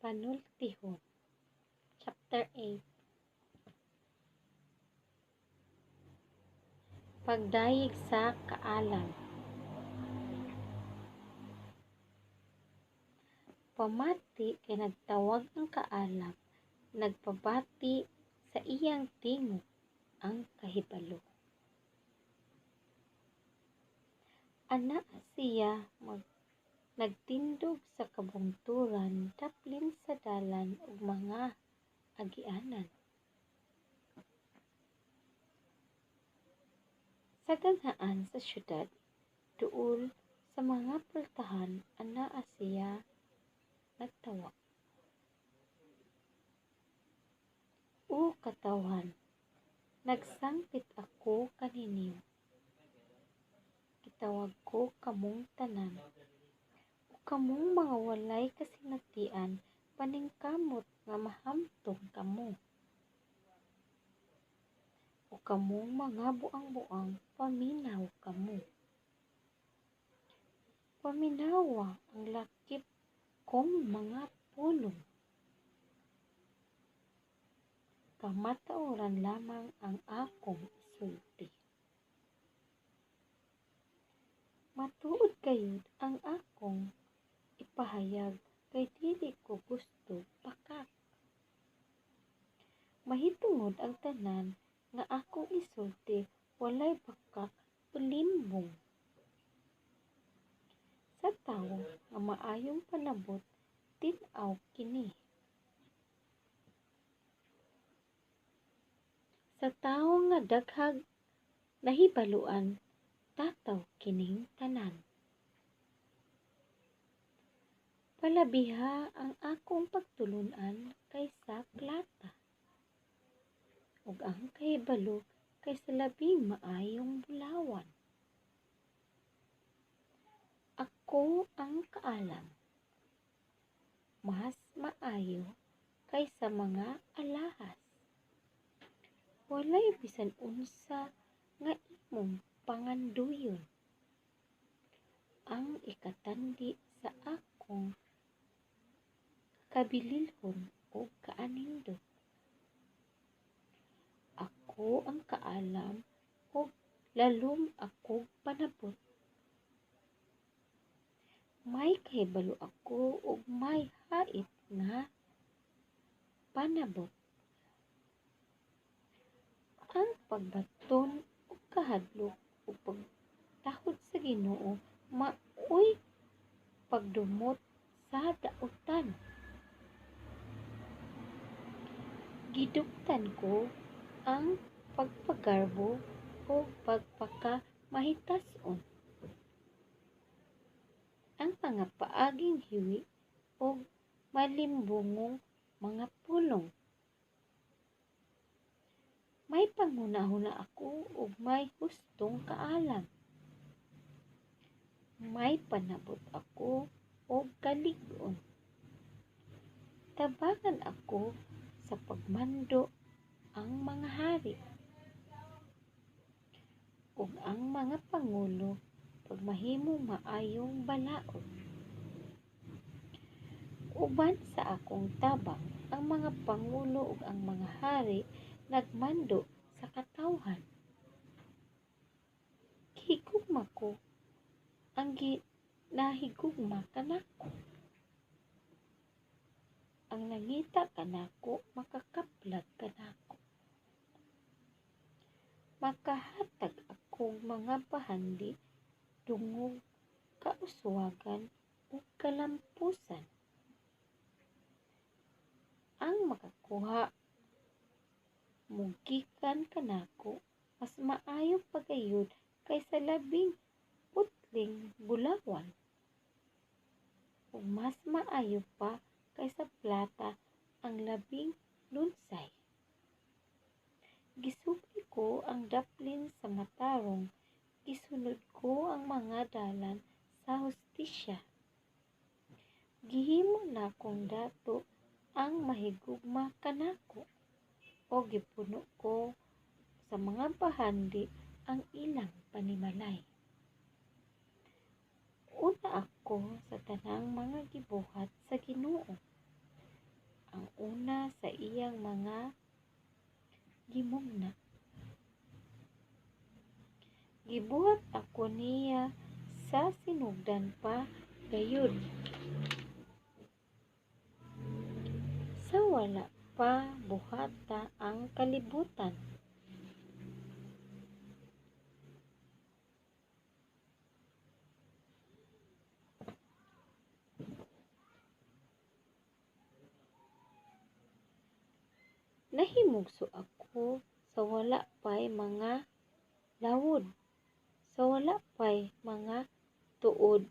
Panultihon. Chapter 8. Pagdayeg sa kaalam. Pamati kay nagtawag ang kaalam, nagpabati sa iyang tingog ang kahibalo. Anaa siya nagtindog sa kabungturan, daplin sa dalan ug mga agianan. Sa ganghaan sa syudad, duol sa mga pultahan, anaa siya nagtawag. O katawhan, nagsangpit ako kaninyo, gitawag ko kamong tanan. O kamong mga walay kasinatian, paningkamot nga mahamtong kamo. O kamong mga buang-buang, paminaw kamo. Paminawa ang lakip kong mga pulong. Kamatuoran lamang ang akong isulti. Matuod gayud ang akong ipahayag kay dili ko gusto bakak. Mahitungod ang tanan nga akong isulti, walay bakak o limbong. Sa tawo nga maayong panabot, tin-aw kini. Sa tawo nga daghag nahibaluan, tataw kining tanan. Palabiha ang akong pagtulon-an kaysa plata, ug ang kahibalo kaysa labing maayong bulawan. Ako ang kaalam, mas maayo kaysa mga alahas. Walay bisan unsa nga imong pangandoyon ang ikatandi sa akong kabililhon ug kaanindot. Ako ang kaalam ug lalom akog panabot. May kahibalo ako ug may hait nga panabot. Ang pagbaton og kahadlok ug pagtahod sa Ginoo maoy pagdumot sa dautan. Gidumtan ko ang pagpagarbo ug pagpakamahitas-on, ang mga paaging hiwi ug malimbongong mga pulong. May panghunahuna ako ug may hustong kaalam. May panabot ako og kalig-on. Tabangan ako sa pagmando ang mga hari ug ang mga pangulo pagmahimong maayong balaod. Uban sa akong tabang ang mga pangulo ug ang mga hari nagmando sa katawhan. Gihigugma ko ang nahigugma kanako. Ang nangita kanako makakaplag kanako. Makahatag akog mga bahandi dungog kauswagan ug kalampusan. Ang makakuha mogikan kanako mas maayo pa gayud kaysa labing putling bulawan, ug mas maayo pa kaysa plata ang labing lunsay. Gisugay ko ang daplin sa matarong, gisunod ko ang mga dalan sa hustisya. Gihimo nakong dato ang mahigugma kanako, o gipuno ko sa mga bahandi ang ilang panimalay. Una ako sa tanang mga gibuhat sa Ginoo. Gibuhat ako niya sa sinugdan pa gayud, sa wala pa buhata ang kalibutan. Nahimugso ako sa wala pay mga lawod, sa wala pay mga tuod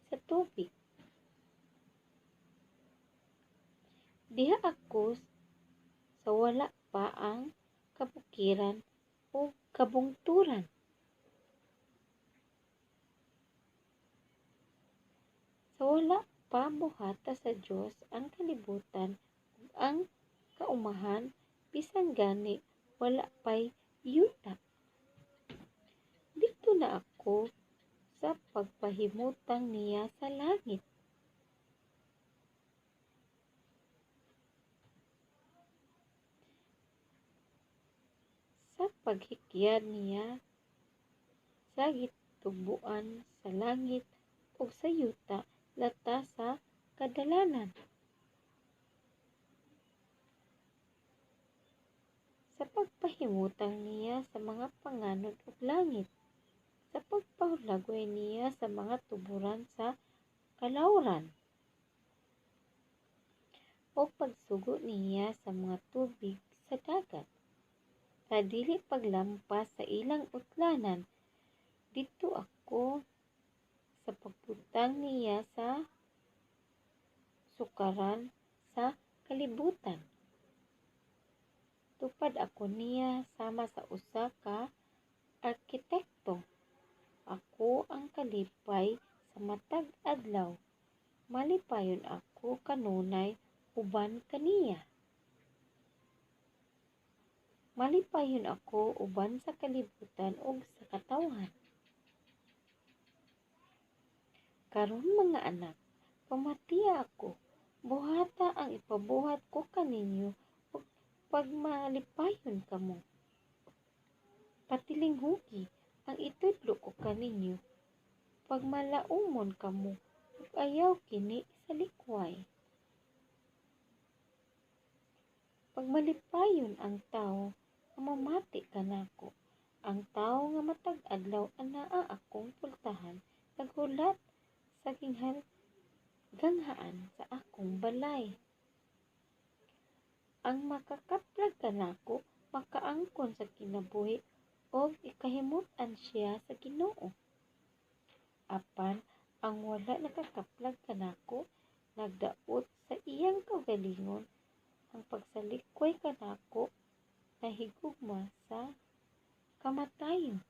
sa tubig. Diha ako sa wala pa ang kabukiran ug kabungturan. Sa wala pa buhata sa Dios ang kalibutan ug ang kaumahan, bisan gani wala pay yuta. Didto na ako sa pagpahimutang niya sa langit. Sa paghikyad niya sa gitugboan sa langit ug sa yuta lata sa kadalanan. Sa pagpahimutang niya sa mga panganod ug langit, sa pagpalagway niya sa mga tuboran sa kalawran, ug pagsugo niya sa mga tubig sa dagat, sa dili paglampas sa ilang utlanan. Didto ako sa pagbutang niya sa sukaran sa kalibutan. Tupad ako niya sama sa usa ka arkitekto. Ako ang kalipay sa matag adlaw. Malipayon ako kanunay uban kaniya. Malipayon ako uban sa kalibutan ug sa katawhan. Karon mga anak, pamatiya ako. Buhata ang ipabuhat ko kaninyo ug pagmalipayon kamo. Patilinghugi ang itudlo ko kaninyo. Pagmalaumon kamo ug ayaw kini isalikway. Pagmalipayon ang tawo nga mamati kanako. Ang tawo nga matag adlaw anaa akong pultahan, naghulat sa ganghaan sa akong balay. Ang makakaplag kanako makaangkon sa kinabuhi ug ikahimut-an siya sa Ginoo. Apan ang wala nakakaplag kanako nagdaot sa iyang kaugalingon. Ang pagsalikway kanako nahigugma sa kamatayon.